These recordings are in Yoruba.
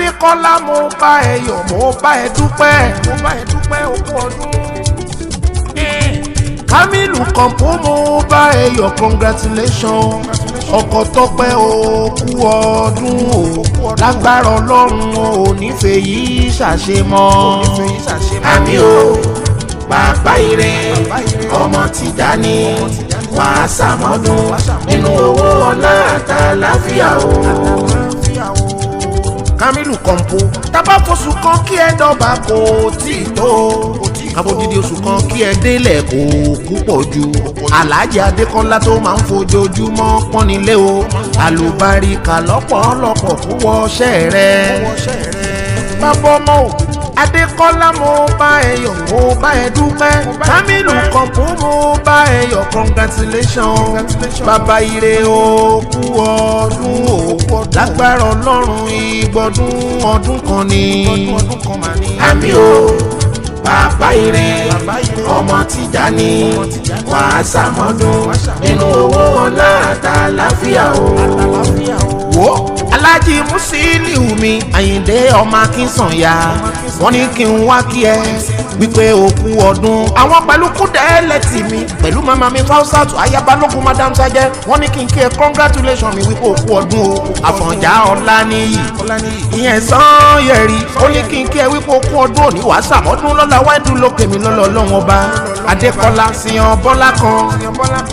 Adékọ́lá, mo bá ẹ yọ̀, mo bá ẹ dúpẹ́, mo bá ẹ dúpẹ́, okú ọdún. Kamilu Kọ̀ǹpó, mo bá ẹ yọ̀, congratulation. Ọkọ Tọ́pẹ́, okú ọdún o. Lágbára Ọlọ́run, o ò nífẹ̀ẹ́ yìí ṣàṣemọ́. Àmín o, bàbá ire, ọmọ Tìjání, wàá ṣàmọ́dún nínú owó, ọlá àtàláfíà o. Kamilu Kọ̀ǹpó, tábà fosùn kan kí ẹ dọ́gba kò tí ì tó, abodidi oṣù kan kí ẹ délẹ̀ kò púpọ̀ jù. Alhaji Adékọ́lá tó máa ń fojoojúmọ́ pọ́nilé o, àlùbáríkà lọ́pọ̀lọpọ̀ kó wọṣẹ́ rẹ̀. Bàbá ọmọ o, Adékọ́lá, mo bá ẹ yọ̀, mo bá ẹ dúpẹ́. Kamilu Kọ̀ǹpó, mo bá ẹ yọ̀, congratulation. Bàbá ire, o kú ọdún o. Lágbára Ọlọ́run, ìgbọ̀dún ọdún kan ni. Àmín o, bàbá ire, ọmọ Tìjání, wàá ṣàmọ́dún nínú owó, ọlá àtàláfíà o. Wo Alájí Musiliu mi, Àyìndé ọmọ Akínsànyà, wọ́n ní kí n wá kí ẹ wípé o kú ọdún. Àwọn pẹ̀lú kúdẹ́ẹ̀lẹ́tì mi, pẹ̀lú màmá mi Fáwọ́sàtù Ayabalógun, Madam Sajẹ, wọ́n ní kí n kí ẹ congratulation mi wípé o kú ọdún o. Àfọ̀njá Ọláníyì, ìyẹn sàn yẹ̀rì, ó ní kí n kí ẹ wípé o kú ọdún òní, wàá sàmọ́dún lọ́la wáìdù lókè mi lọ́lọ́ Ọlọ́run Ọba. Adékọ́lá Siyan Bọ́lá kan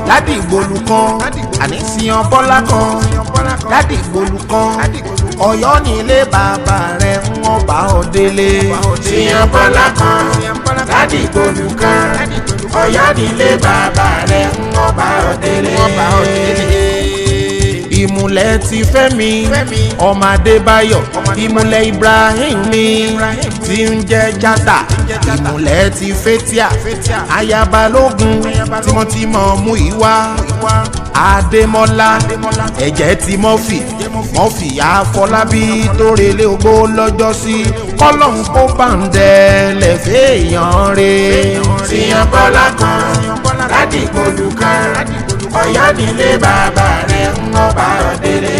ládìgbòlù kan, àní Siyan Bọ́lá kan ládìgbòlù kan, Ọ̀yọ́ nílé bàbá rẹ̀, ń wọ́n bá ọ délé. Siyan Bọ́lá kan ládìgbòlù kan, Ọ̀yọ́ nílé bàbá rẹ̀, ń wọ́n bá ọ délé. Ìmùlẹ̀ ti Fẹ́mi ọmọ Adébáyọ̀, ìmùlẹ̀ Ibrahim mi tí ń jẹ́ Jata, ìmùlẹ̀ ti Fetia Ayabalógun, tímọ́tímọ́ Múyìwá Adémọ́lá, ẹ̀jẹ̀ ti Mọ́fì Mọ́fì Àfọlábí tó relé ogbó lọ́jọ́sí, kọ́lọ́hún kó bá ń dẹ́lẹ̀ fẹ́yàn re. Siyan Bọ́lá kan ládìgbòlù kan, Ọ̀yọ́ nílé bàbá rẹ̀, ń wọ́n bá ọ délé.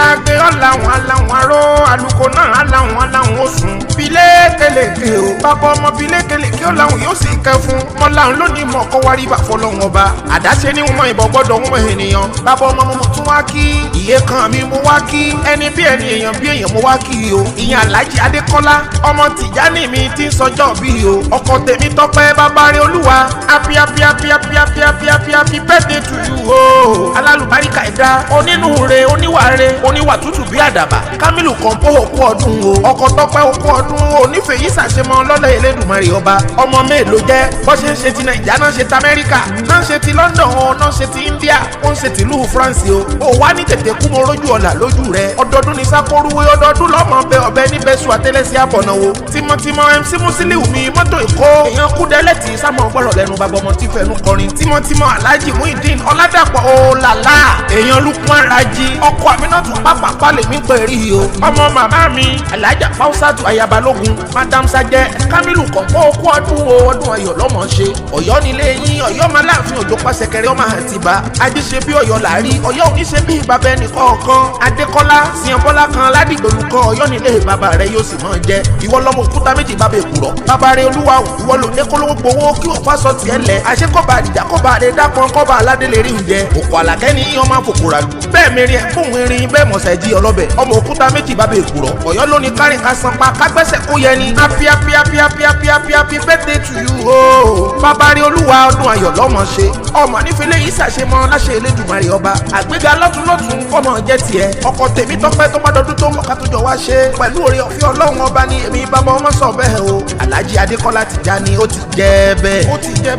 Àgbẹ̀ ọ̀làwọn aláwọn aró àlùkò náà aláwọn aláwọn ó sùn. Bilékelèké o, bàbá ọmọ, bilékelèké ó làwọn yóò sì kẹ́ fún. Mọ́láhùn lónìí mọ̀ kọ́ wárí bà fọlọ́hún ọba. Àdáṣe ní wọn ìbọn gbọ́dọ̀ wọn ènìyàn. Bàbá ọmọ, mo tún wá kí. Iye kan mi mo wá kí. Ẹni bí ẹni, èèyàn bí èèyàn, mo wá kí o. Ìyẹn Àlájì Adékọ́lá ọmọ Tìjání mi ti ń sọjọ́ bí o. Ọkọ tèmi Tọ́pẹ́, bàbá rẹ̀ olúwa. Happy, happy, happy, happy, happy, happy, happy, happy birthday to you o. Alálùbáríkà ẹ̀dá, onínúure, oníwàre, oníwà tútù bí àdàbà. Kamilu Kọ̀ǹpó, òkú ọdún o. Ọkọ Tọ́pẹ́, òkú ọdún o. Nífẹ̀ẹ́ yìí ṣàṣemọ lọ́lẹ̀ Elédùmarè Ọba. Ọmọ mélòó jẹ́ bọ́ ṣe ń ṣe ti Nàìjíríà náà, ṣe ti Amẹ́ríkà náà, ṣe ti London o, náà ṣe ti India, ó ń ṣe tìlú France o. Ó wá ní tètè kú, mo rójú ọ̀la lójú rẹ. Ọdọọdún ní sákóruwé, ọdọọdún lọ́mọ bẹ ọbẹ̀ níbẹ̀ sùn àtẹlẹsí àbọ̀nà wo. Tímọ́tímọ́ MC Musiliu mi, mọ́tò Èkó, èèyàn kúdẹ́lẹ́tì sámọ̀ gbọ́rọ̀ lẹ́nu bàbá ọmọ tí fẹnu kọrin. Tímọ́tímọ́ Alhaji Muhyiddin Ọládàpọ̀ òòlàlà, èèyàn Lukman Raji, ọkọ Aminatu pápápá lèmi pè rí o. Ọmọ màmá mi Alhaja Fáwùsàtù Ayabalógun, Madam Sajẹ, Kamilu Kọ̀ǹpó, okú ọdún o. Ọdún ayọ̀ lọ́mọ ṣe. Ọ̀yọ́ nílé yín, Ọ̀yọ́ máa láàfin òjò pàṣẹkẹrẹ ọmọ Àtìbá ajíṣe bí Ọ̀yọ́ làárí, Ọ̀yọ́ oníṣe bí bàbá ẹnì kọ̀ọ̀kan. Adékọ́lá Siyanbọ́lá kan ládìgbòlù kan, Ọ̀yọ́ nílé bàbá rẹ yóò sì máa jẹ. Ìwọ lọmọ òkúta méjì bàbá èkùrọ́, bàbá rẹ olúwa o. Ìwọ lò ní kólówó gbowó kí òfà sọ tiẹ̀ lẹ̀, àṣekọ̀bà àdìjà kọ̀bà rẹ dápọn kọ̀bà aládé lè rí oúnjẹ òkò àlàkẹ́ ní ọmọ àfòkòrà lù bẹ́ẹ̀ mẹ́rin ẹ̀ fóun erin bẹ́ẹ̀ mọ̀sẹ̀ jí ọlọ́bẹ̀. Ọmọ òkúta méjì bàbá èkùrọ́, Ọ̀yọ́ ló ní kárìn ká sanpa kágbẹ́sẹ̀ kó yẹ ni. Happy, happy, happy, happy, happy, happy, happy birthday to you o. Bàbá rí olúwa, ọdún ayọ̀ lọ́mọ ṣe. Ọmọ nífẹ̀lẹ́ yìí ṣàṣemọ láṣẹ Elédùmarè Ọba. Àgbéga lọ́tún lọ́tún kọ́mọ jẹ́ tiẹ̀. Ọkọ tèmi Tọ́pẹ́, tó bá dọdún tó mọ̀ ká tó jọ wá ṣe pẹ̀lú oore ọ̀fẹ́ Ọlọ́run Ọba ní èmi bàbá ọmọ sọ bẹ́ẹ̀ o. Alhaji Adékọ́lá Tìjání, ó ti jẹ́ bẹ́ẹ̀.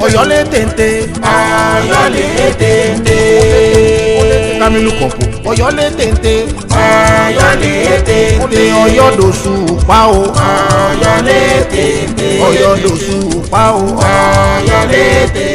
Ọ̀yọ́ lé téńté. Ọ̀yọ́ lé téńté. Kamilu Kọ̀ǹpó, Ọ̀yọ́ lé téńté. Ọ̀yọ́ lé téńté. Ọ̀yọ́ dòṣù pa o. Ọ̀yọ́ lé téńté. Ọ̀yọ́ dòṣù pa o. Ọ̀yọ́ lé téńté.